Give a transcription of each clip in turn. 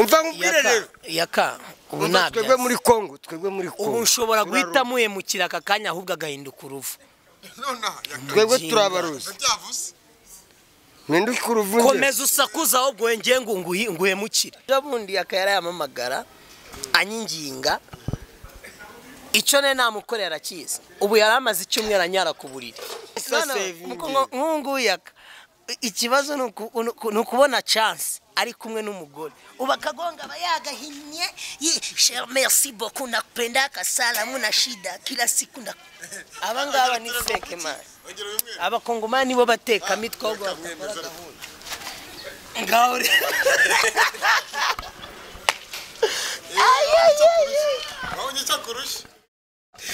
Umva nkubwire rero yaka ubu nabyo twebwe muri Kongo, twebwe muri Kongo ubu nshobora guhita muhemukira aka kanya ahubwo agahinduka uruvu. Twebwe turabaruzi. Mpinduka uruvu. Komeza usakuza ahubwo ngiye ngo nguhemukire. Bundi yaka yarayamamagara anyinginga icyo ne namukorera arakiza. Ubu yaramaze icyumweru anyara ku buriri. Nkungu yaka ikibazo ni ukubona chance ari kumwe n'umugore uba kagonga aba yagahinnye. Merci beaucoup nakupenda kasalamu na shida kila siku nda aba ngaba ni fake man. Abakongomani bo bateka mitwe ahubwo bakora gahunda ngaho.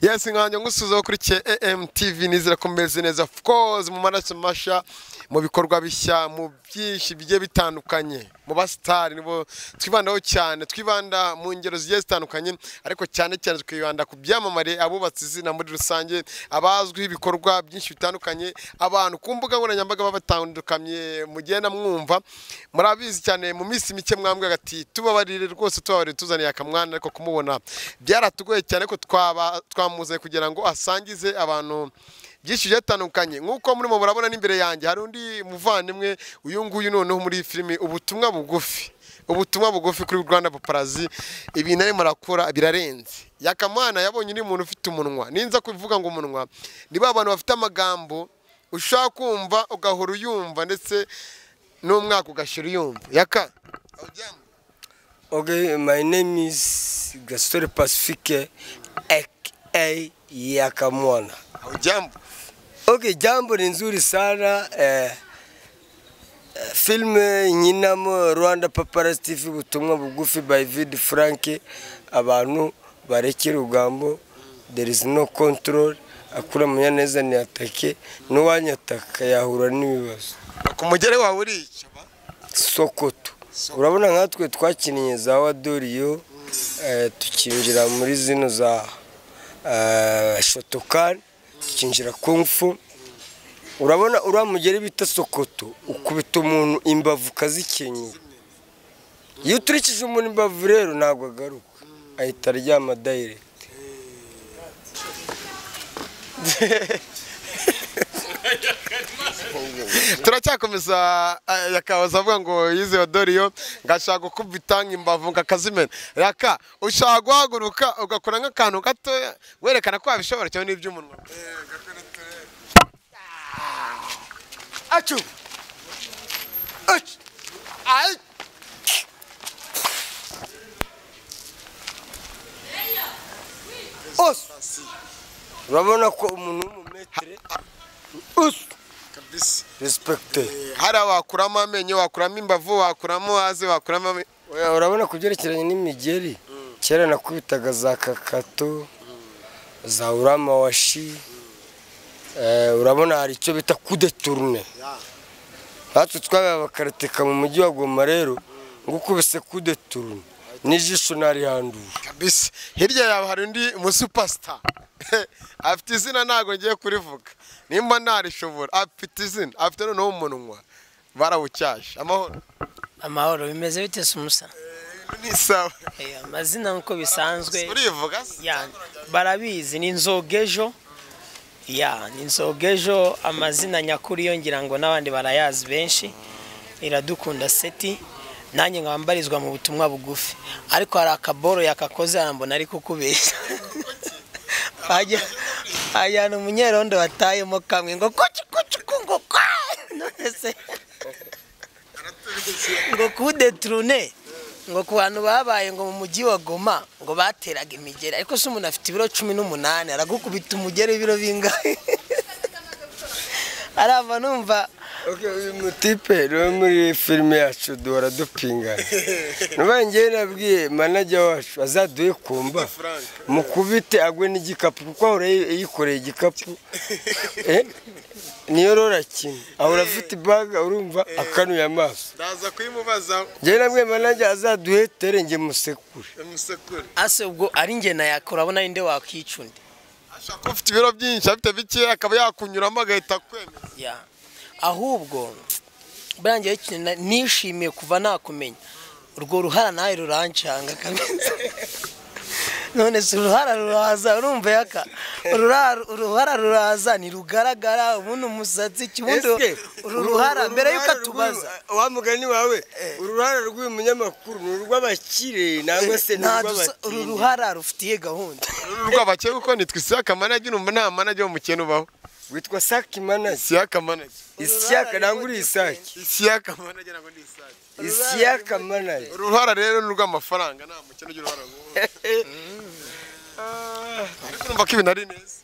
Yes, nkanjye ngusuza kuri AMTV nizera ko meze neza, of course mu maraso masha, mu bikorwa bishya, mu byinshi bigiye bitandukanye, mu bastar nibo twibandaho cyane, twibanda mu ngero zigiye zitandukanye, ariko cyane cyane twibanda ku byamamare abubatse izina muri rusange, abazwi ibikorwa byinshi bitandukanye, abantu ku mbuga nkoranyambaga babatandukanye mugenda mwumva murabizi cyane. Mu minsi mike mwambwe ati tubabarire rwose, tubabarire tuzaniye akamwana, ariko kumubona byaratugoye cyane ko twamuze kugira ngo asangize abantu byinshi byatandukanye. Nkuko muri mu murabona n'imbere yanjye hari undi muvandimwe uyu nguyu noneho muri filimi ubutumwa bugufi, ubutumwa bugufi kuri Rwanda Paparazzi, ibintu arimo arakora birarenze. Yakamwana yabonye undi muntu ufite umunwa, ninza kuvuga ngo umunwa ni ba bantu bafite amagambo ushaka kumva ugahora uyumva ndetse n'umwaka ugashira uyumva. Yaka. Okay, my name is Gasore Pacifique aka Yakamwana. Jambo. Okay, jambo ni nzuri sana. Filme nyinamo Rwanda Paparazzi TV ubutumwa bugufi by Vid Frank, abantu barekera ugambo, there is no control. Akura Munyaneza ni atake n'uwanyataka yahura n'ibibazo. Kumugere wawe urica Sokoto. Urabona nkatwe twakiniye za Wadoriyo, tukinjira muri zino za Shotokan, tukinjira Kung Fu. Urabona uramugere bita Sokoto, ukubita umuntu imbavu kazikenyura. Iyo uturikije umuntu imbavu rero ntabwo agaruka, ahita aryama direct. Turacyakomeza. Yakabaza avuga ngo yize Wadoriyo ngashaka gukubita imbavu ngakazimena. Raka ushaka guhaguruka ugakora nk'akantu gatoya werekana ko wabishobora cyane n'iby'umunwa. Achu. Achu. Ai. Os. Urabona ko umuntu w'umumetere us kabisa respecte. Hari wakuramo amenyo, wakuramo imbavu, wakuramo haze, wakuramo. Urabona kubyerekeranye n'imigeri kera nakubitaga za kakato, za urama washi. Urabona hari icyo bita coup de tourne. Natwe twabaye abakarateka mu mujyi wa Goma rero, ngukubise coup de tourne n'ijisho narihandura kabisa. Hirya yawe hari undi mu superstar afite izina ntago ngiye kurivuga nimba narishobora, afite izina, afite noneho umunwa barawucyasha. Amahoro. Amahoro, bimeze bite Sumusa? Ni sawa. Amazina nkuko bisanzwe urivuga barabizi ni Nzogejo. Ya ni Nzogejo amazina nyakuri yo ngira ngo n'abandi barayazi benshi. Iradukunda Seti, nanjye nkambarizwa mu butumwa bugufi, ariko hari akaboro yakakoze arambona ari kukubeshya. Ajyana umunyerondo watayemo kamwe ngo kuki kuki ngo kwa none se ngo kude trune ngo ku bantu babaye ngo mu mujyi wa Goma ngo bateraga imigeri, ariko se umuntu afite ibiro 18 aragukubita umugeri ibiro bingahe? Arava numva. Okay, uyu mutipe rero muri filime yacu duhora dupingana. Nuba ngiye nabwiye manager wacu azaduye kumba mukubite agwe n'igikapu kuko ahora yikoreye igikapu. Niyo rora kintu ahora afite baga urumva akanuye amaso. Ndaza kuyimubaza. Ngiye nabwiye manager azaduhe tere nge musekure. Musekure. Ase ubwo ari nge nayakora abona inde wakicunde. Ashaka ufite ibiro byinshi afite bike akaba yakunyuramo agahita kwemeza. Yeah. Ahubwo brangiye nishimiye kuva nakumenya Urwo ruhara nawe rurancanga kabisa. None si uruhara ruraza, urumva yaka uruhara ruraza ntirugaragara, ubundi umusatsi kibundo uru ruhara mbere yuko atubaza wa mugani wawe, uruhara rw'uyu munyamakuru ni urw'abakire nangwa se ni urw'abatindi? Uru ruhara rufitiye gahunda. Urw'abakire kuko nitwa Isiyaka Manager, urumva nta manager w'umukene ubaho. Witwa Saki Manager. Isiyaka Manager. Isiyaka nangwa uri Isaki? Isiyaka Manager nangwa ndi Isaki. Isiyaka Manager. Uruhara rero ni urw'amafaranga, nta mukene ugira uruhara nk'uru. Ariko urumva ko ibintu ari neza.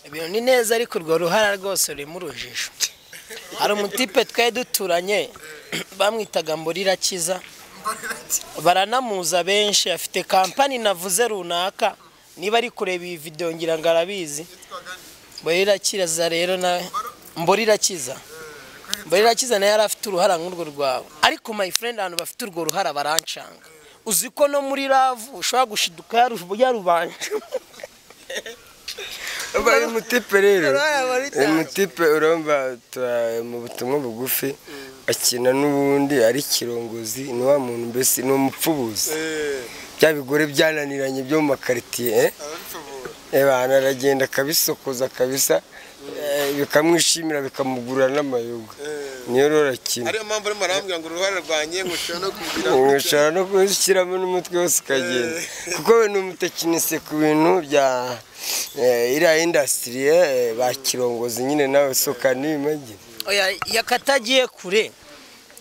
Ibintu ni neza, ariko urwo ruhara rwose rurimo urujijo. Hari umutipe twari duturanye bamwitaga Mborirakiza, baranamuza benshi, afite kampani navuze runaka, niba ari kureba iyi video ngira ngo arabizi. Mborirakiza rero na Mborirakiza. Mborirakiza naye yari afite uruhara nk'urwo rwawe. Ariko my friend, abantu bafite urwo ruhara barancanga. Uzi ko no muri love ushobora gushiduka yarubanje. Uyu mutipe rero, uyu mutipe urumva mu butumwa bugufi akina n'ubundi ari kirongozi, ni wa muntu mbese ni umupfubuzi. Bya bigore byananiranye byo mu makaritiye, ebana aragenda akabisokoza kabisa, bikamwishimira bikamugurira n'amayoga. Niyo rero arakina. Ariyo mpamvu arimo arambwira ngo uruhara rwanjye ngushobora no kugira ushobora no gushyiramo n'umutwe wose ukagenda. Kuko we ni umutekinisiye ku bintu bya iriya industry ba kirongozi nyine, nawe soka n'ibimagi. Oya, yakatagiye kure.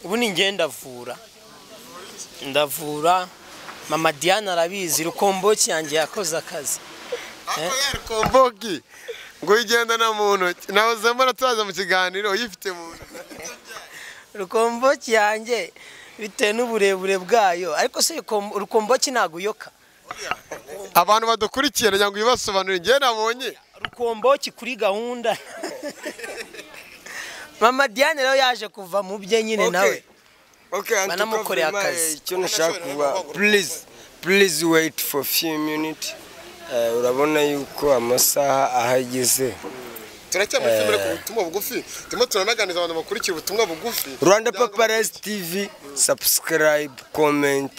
Ubu ni njye ndavura. Ndavura. Mama Diana arabizi, rukomboki yanjye yakoze akazi. Rukomboki ngo igendana mu ntoki, nawe zambara turaza mu kiganiro uyifite mu ntoki. Rukomboki yanjye bitewe n'uburebure bwayo, ariko se rukomboki ntago uyoka. Abantu badukurikiye nagira ngo ubibasobanurire, njye nabonye rukomboki kuri gahunda. Mama Diane rero yaje kuva mu bye nyine nawe. Okay, banamukoreye akazi. Icyo nashaka kuvuga, please wait for few minutes. Urabona yuko amasaha ahageze. Turacyamuri filime ku butumwa bugufi, turimo turanaganiza abantu bakurikiye ubutumwa bugufi. Rwanda Paparazzi TV, subscribe, comment,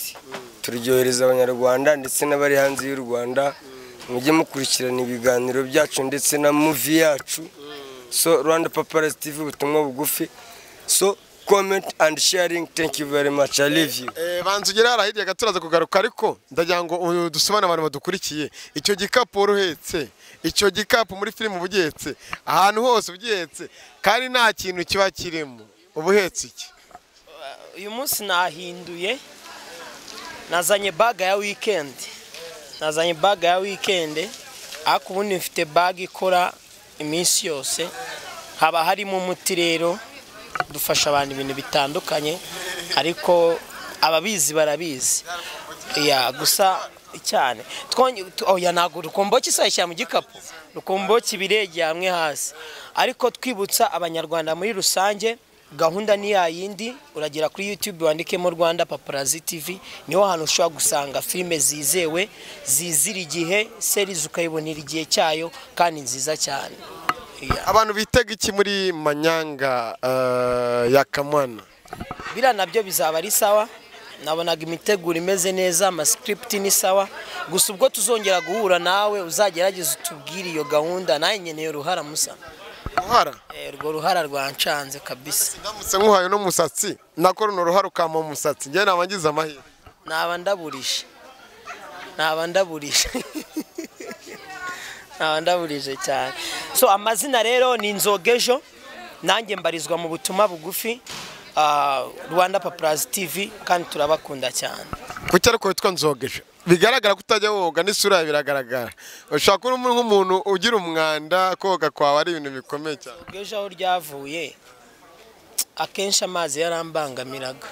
turyohereza abanyarwanda ndetse n'abari hanze y'u Rwanda. Mujye mukurikirana ibiganiro byacu ndetse na movie yacu. So Rwanda Paparazzi TV, ubutumwa bugufi. So comment and sharing, thank you very much, I love you. Banza ugere hariya hirya gato turaza kugaruka, ariko ndagira ngo dusobanure abantu badukurikiye. Icyo gikapu uruhetse, icyo gikapu muri filime uba ugihetse, ahantu hose ugihetse, kandi nta kintu kiba kirimo, uba uhetse iki? Uyu munsi nahinduye, nazanye baga ya weekend. Nazanye baga ya weekend, ariko ubundi mfite bag ikora iminsi yose, haba harimo umuti rero dufasha abantu ibintu bitandukanye, ariko ababizi barabizi. Ya gusa cyane oya ntago rukomboki isayishyira mu gikapu, rukomboki biregeye hamwe hasi. Ariko twibutsa abanyarwanda muri rusange, gahunda ni ya yindi, uragera kuri YouTube wandikemo Rwanda Paparazzi TV, niho hantu ushobora gusanga filime zizewe, zizira igihe, series ukayibonera igihe cyayo kandi nziza cyane. Abantu bitega iki muri Manyanga ya Kamwana? Bira nabyo bizaba ari sawa. Nabonaga imiteguro imeze neza, ama script ni sawa. Gusa ubwo tuzongera guhura nawe uzagerageza utubwire iyo gahunda, naye nkeneye uruhara musa. Uruhara? Urwo ruhara rwancanze kabisa. Ndamutse nkuhaye no musatsi, nako runo ruhara ukama umusatsi, njye naba ngize amahirwe. Naba ndaburishe. Naba ndaburishe. Naba ndaburije cyane. So amazina rero ni Nzogejo, nanjye mbarizwa mu butumwa bugufi Rwanda Paparazzi TV, kandi turabakunda cyane. Kuki ariko witwa Nzogejo? Bigaragara ko utajya woga n'isura biragaragara. Ushobora kuba uri nk'umuntu ugira umwanda, koga kwawe ari ibintu bikomeye cyane. Nzogejo aho ryavuye akenshi amazi yarambangamiraga.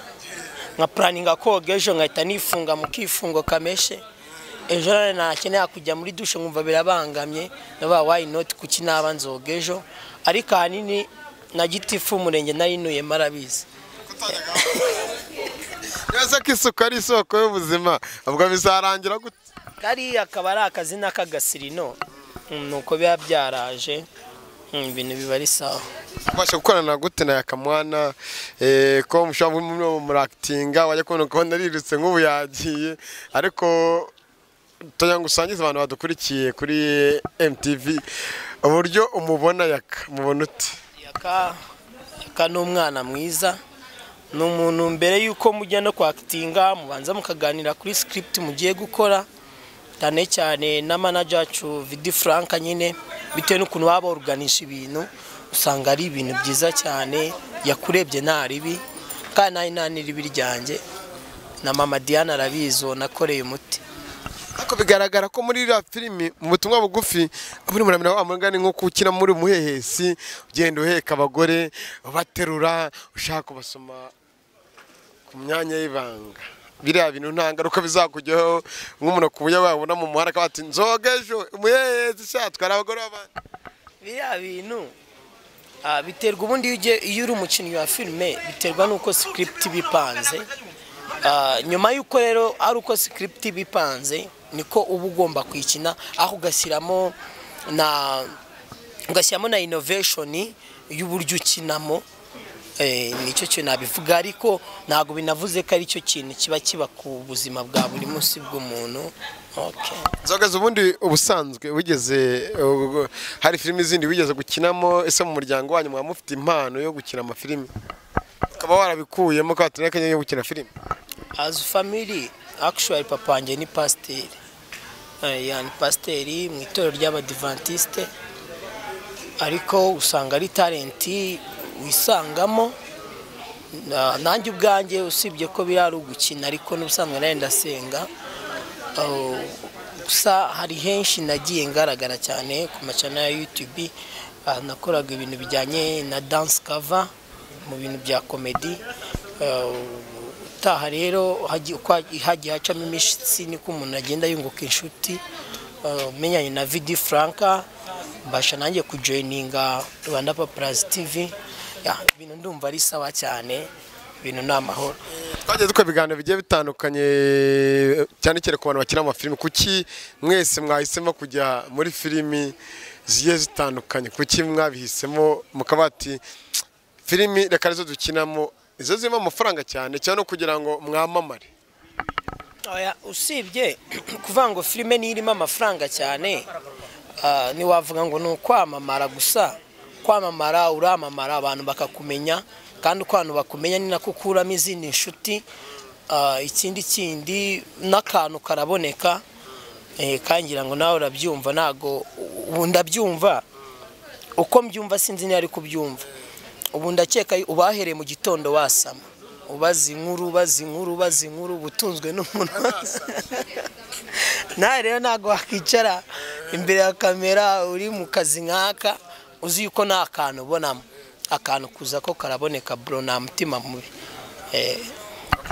Nka planinga koga ejo nkahita nifunga mu kifungo kameshe. Ejo nakeneye kujya muri dushe nkumva birabangamye, naba why not kuki naba Nzogejo, ariko ahanini na gitifu umurenge narinuye marabizi. Neza ko isuku ari isoko y'ubuzima, ubwo bizarangira gute? Kariya akaba ari akazina k'agasirino, nuko biba byaraje. Ibintu biba ari sawa. Ubasha gukorana gute na Yakamwana, ko mushobora muri actinga wajya kubona ko narirutse nk'ubu yagiye, ariko tugira ngo usangize abantu badukurikiye kuri MTV uburyo umubona Yaka, mubona ute? Yaka ni umwana mwiza, ni umuntu mbere yuko mujya no kwakitinga mubanza mukaganira kuri script mugiye gukora, cyane cyane na manager wacu Vidi Frank nyine, bitewe n'ukuntu baba organize ibintu usanga ari ibintu byiza cyane. Yakurebye nta ribi kandi nayo nta n'iribi ryanjye, na mama Diana arabizi nakoreye umuti. Ariko bigaragara ko muri iriya filimi mu butumwa bugufi muri muramira wa mugani nko gukina muri muhehesi, ugenda uheka abagore ubaterura ushaka kubasoma ku myanya y'ibanga. Biriya bintu nta ngaruka bizakujyaho nk'umuntu ku buryo wabona mu muhanda akaba ati nzoga ejo umuhehesi shatwara abagore b'abandi. Biriya bintu biterwa ubundi iyo uri umukinnyi wa filime biterwa n'uko script bipanze. Nyuma y'uko rero ari uko script bipanze niko uba ugomba kwikina, aho ugashyiramo na innovation y'uburyo ukinamo. Nicyo cyo nabivuga, ariko ntago binavuze ko ari cyo kintu kiba kiba ku buzima bwa buri munsi bw'umuntu. Okay. Nzoga ubundi ubusanzwe wigeze hari filimi zindi wigeze gukinamo? Ese mu muryango wanyu mwa mufite impano yo gukina amafilimi ukaba warabikuyemo ko atuneka yo gukina filimi? As family actually papa wanjye ni pasiteri, yani pasiteri mu itorero ry'Abadiventiste, ariko usanga ari talenti wisangamo. Nanjye ubwanjye usibye ko biri ari ugukina, ariko n'ubusanzwe nari ndasenga. Gusa hari henshi nagiye ngaragara cyane ku macana ya YouTube, nakoraga ibintu bijyanye na dance cover mu bintu bya comedy. Utaha rero hagiye hacamo iminsi niko umuntu agenda yunguka inshuti. Menyanye na Vidi Franka, mbasha nanjye kujoininga Rwanda Paparazzi TV. Ibintu ndumva ari sawa cyane, ibintu ni amahoro. Twagiye dukora ibiganiro bigiye bitandukanye cyane cyane ku bantu bakina amafilimi. Kuki mwese mwahisemo kujya muri filimi zigiye zitandukanye? Kuki mwabihisemo mukaba ati filimi reka arizo dukinamo, izo zirimo amafaranga cyane cyane kugira ngo mwamamare? Oya, usibye kuvuga ngo filime ni irimo amafaranga cyane, ntiwavuga ngo ni ukwamamara gusa. Kwamamara uramamara abantu bakakumenya, kandi uko abantu bakumenya ni nako ukuramo izindi nshuti. Ikindi kindi n'akantu karaboneka, kangira ngo nawe urabyumva, ntago ubu ndabyumva uko mbyumva sinzi niba ari kubyumva. Ubu ndakeka ubahereye mu gitondo wasama ubaza inkuru ubaza inkuru ubaza inkuru, ubutunzwe n'umuntu. Nawe rero ntago wakwicara imbere ya kamera uri mu kazi nk'aka uzi yuko nta kantu ubonamo. Akantu kuza ko karaboneka bro, nta mutima mubi.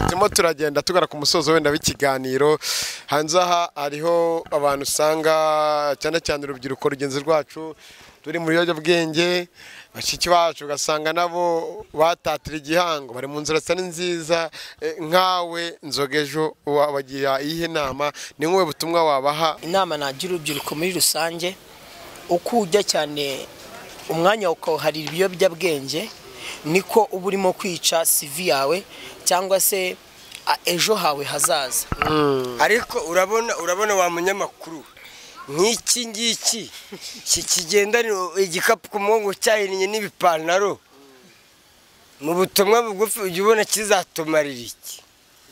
Turimo turagenda tugara ku musozo wenda w'ikiganiro. Hanze aha hariho abantu usanga cyane cyane urubyiruko rugenzi rwacu turi mu biyobyabwenge, bashiki bacu ugasanga nabo batatira igihango, bari mu nzira zitari nziza. Nkawe Nzoga ejo wabagira iyihe nama? Ni nk'ubu butumwa wabaha? Inama nagira urubyiruko muri rusange, uko ujya cyane umwanya ukawuharira ibiyobyabwenge niko uba urimo kwica CV yawe cyangwa se ejo hawe hazaza. Ariko urabona wa munyamakuru nk'iki ngiki kigendana igikapu ku mugongo cyahinnye n'ibipantaro, mu butumwa bugufi ujya ubona kizatumarira iki?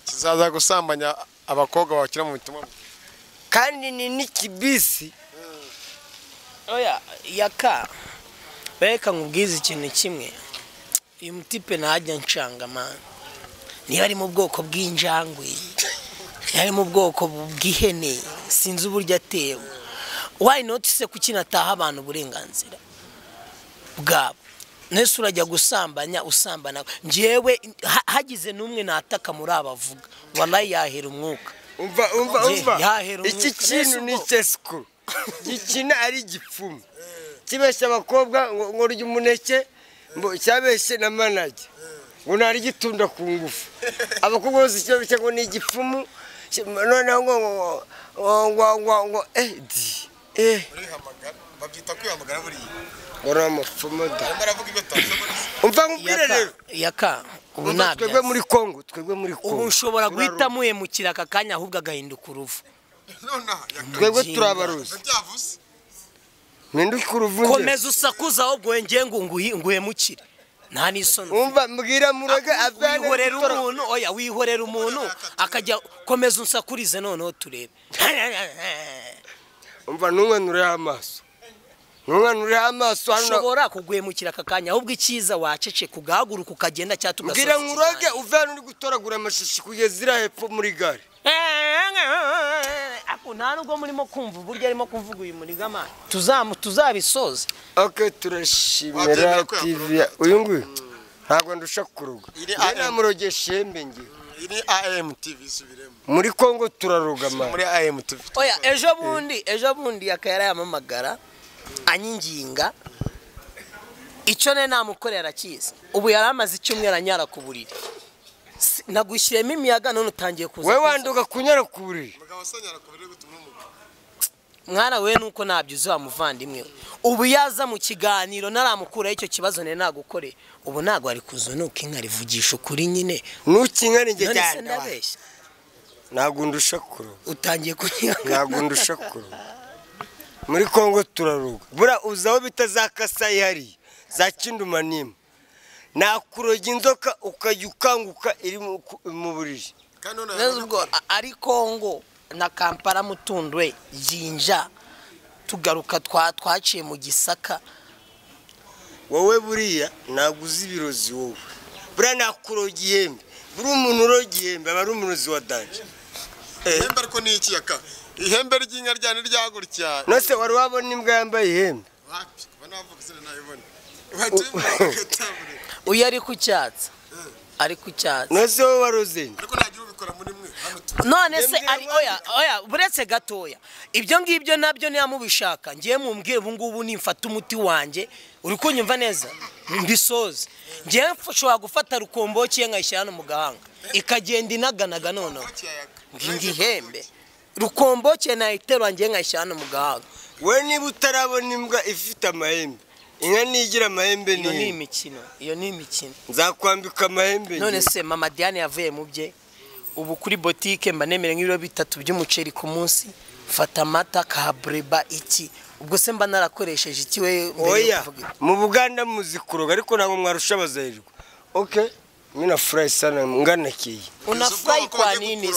Kizaza gusambanya abakobwa bakina mu butumwa, kandi ni n'ikibisi. Oya Yaka, reka nkubwize ikintu kimwe, uyu mutipe ntajya nshanga man, niba ari mu bwoko bw'injangwe, niba ari mu bwoko bw'ihene, sinzi uburyo atewe. Why not se kuki nataha abantu uburenganzira bwabo? Nese urajya gusambanya usambana, njyewe hagize n'umwe nataka muri abavuga wallahi yahera umwuka. Umva iki kintu ni cyesikuru gikina ari igipfumu kibeshya abakobwa ngo rya umuneke, cyabeshye na manager ngo nari gitunda ku ngufu. Abakobwa bose cyabeshya ngo ni igipfumu, noneho ngo ngo ngo ngo babyita kwihamagara buriya. Bora amapfumo da. Umva nkubwire rero. Yaka ubu nabyo. Twebwe muri Kongo, twebwe muri Kongo. Ubu nshobora guhita muhemukira aka kanya ahubwo agahinduka uruvu. Twebwe turabaruzi. Mpinduka uruvu. Komeza usakuza ahubwo ngiye ngo nguhemukire. Nta nisoni. Umva mbwira murage avane wihorera umuntu, oya wihorera umuntu akajya komeza unsakurize noneho turebe. Umva ntunkanure amaso. Ntunkanure amaso hano. Ushobora kuguhemukira aka kanya ahubwo icyiza wacece kugahaguruka ukagenda cyangwa tugasoza. Mbwira nkuroge uve hano uri gutoragura amashashi kugeza iriya hepfo muri gare. Ako nta nubwo murimo kumva uburyo arimo kuvuga uyu muniga man. Tuzabisoza. Okay, turashimira TV uyu nguyu ntabwo ndusha kuroga. Namurogesha ihembe ngiye. Iri AMTV isubiremo. Muri Kongo turaroga man. Muri AMTV. Oya ejo bundi akayara yamamagara anyinginga icyo ne namukorera arakizi. Ubu yaramaze icyumweru anyara ku buriri. Nagushyiremo imiyaga none utangiye kuza. Wewe wanduka kunyara ku buriri. Mugabo sanyara ku buriri gutuma umugabo. Mwana we nuko nabyo uzi wa muvandimwe. Ubu yaza mu kiganiro naramukuraho icyo kibazo ne nagukore. Ubu nago ari kuzunuka inka rivugisha ukuri nyine. Nukinkari nge cyane. Ntabwo ndusha kuroga. Utangiye kunyara. Ntabwo ndusha kuroga. Muri Kongo turaroga. Bura uzaho bitazakasa ihari za Kindumanima. Nakuroga inzoka ukajya ukanguka iri mu buriri. Neza ubwo ari Kongo na Kampala Mutundwe Jinja tugaruka twaciye mu Gisaka. Wowe buriya naguze ibirozi wowe. Buriya nakuroga ihembe. Buri umuntu uroga ihembe aba ari umurozi wa danger. Ihembe ariko ni iki yaka? Ihembe ry'inka ryane ryagurya. Nose wari wabona imbwa yambaye ihembe? Wapi kuba navuga sina nayibona. Uyu ari ku cyatsi. Ari ku cyatsi. Nose wowe waroze. Ariko nagira ubikora muri mwe hano tu. None se ari oya buretse gatoya. Ibyo ngibyo nabyo niya mubishaka. Ngiye mumbwire ubu ngubu nimfata umuti wanjye uri kunyumva neza mbisoze. Ngiye nshobora gufata rukomboki nkayishyira hano mu gahanga ikagenda inaganaga noneho. Ngihembe. Rukomboke nayiterwa ngiye nkayishyira hano mu gahanga. We niba utarabona imbwa ifite amahembe. Inka nigira amahembe ni. Iyo ni imikino, iyo ni imikino. Nzakwambika amahembe. None se mama Diane yavuye mu bye. Ubu kuri boutique mba nemere nk'ibiro 3 by'umuceri ku munsi, fata amata kabreba iki. Ubwo se mba narakoresheje iki we mbere yo kuvuga? Mu Buganda muzikuroga ariko ntabwo mwarusha abazahirwa. Okay. Mimi nafurahi sana nganakiye. Unafurahi kwa nini?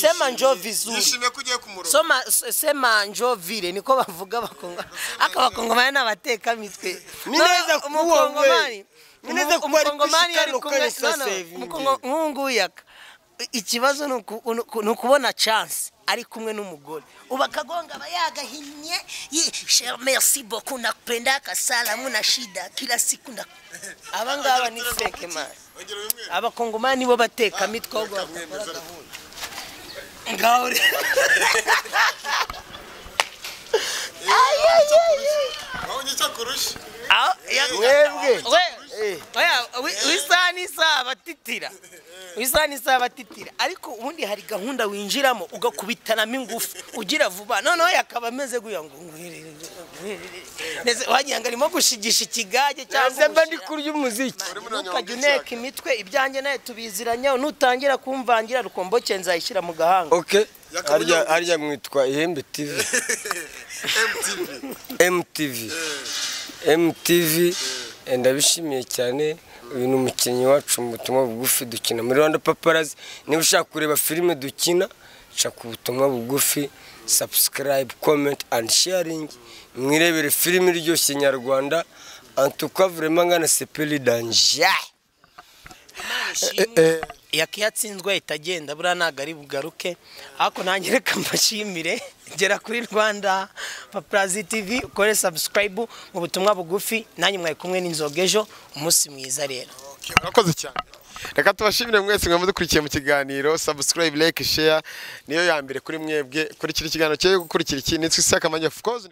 Sema njoo vizuri. Nishimye kugiye kumuroga. Soma sema njoo vile niko bavuga bakonga. Aka bakongomani n'abateka mitwe. Mineza umukongomani. Mineza umukongomani ari kumwe nkungu yaka. Ikibazo nukubona chance ari kumwe n'umugore. Ubakagonga bayagahinye. Merci beaucoup nakupenda kasala muna shida kila siku nda. Abangaba ni fake man. Abakongomani bo bateka mitwe ahubwo bakora gahunda. Ngaho Oya batitira. Ariko ubundi hari gahunda winjiramo ugakubitanamo ingufu ugira vuba noneho yakaba ameze guya ngo wagira ngo arimo gushigisha ikigage cyangwa mba ndi kurya umuziki. Ntukajya uneka imitwe ibyanjye nawe tubiziranye nutangira kumvangira rukomboke nzayishyira mu gahanga. Okay. Harya mwitwa Ihembe TV. MTV. MTV ndabishimiye cyane. Uyu ni umukinnyi wacu mu butumwa bugufi dukina muri Rwanda Paparazzi. Niba ushaka kureba filime dukina shaka ubutumwa bugufi, subscribe, comment and sharing. Mwirebere filime iryoshye nyarwanda. En tout cas vraiment ngana c'est peli danger. Yakiyatsinzwe itagenda buriya ntago ari bugaruke ariko nanjye reka mbashimire. Gera kuri Rwanda Paparazzi TV ukore subscribe mu butumwa bugufi. Nanjye mwari kumwe n'inzoga ejo, umunsi mwiza rero. Murakoze cyane. Reka tubashimire mwese mwe mudukurikiye mu kiganiro. Subscribe, like, share niyo ya mbere kuri mwebwe. Kurikira ikiganiro cyo gukurikira iki nitwe Isaka Manya of course.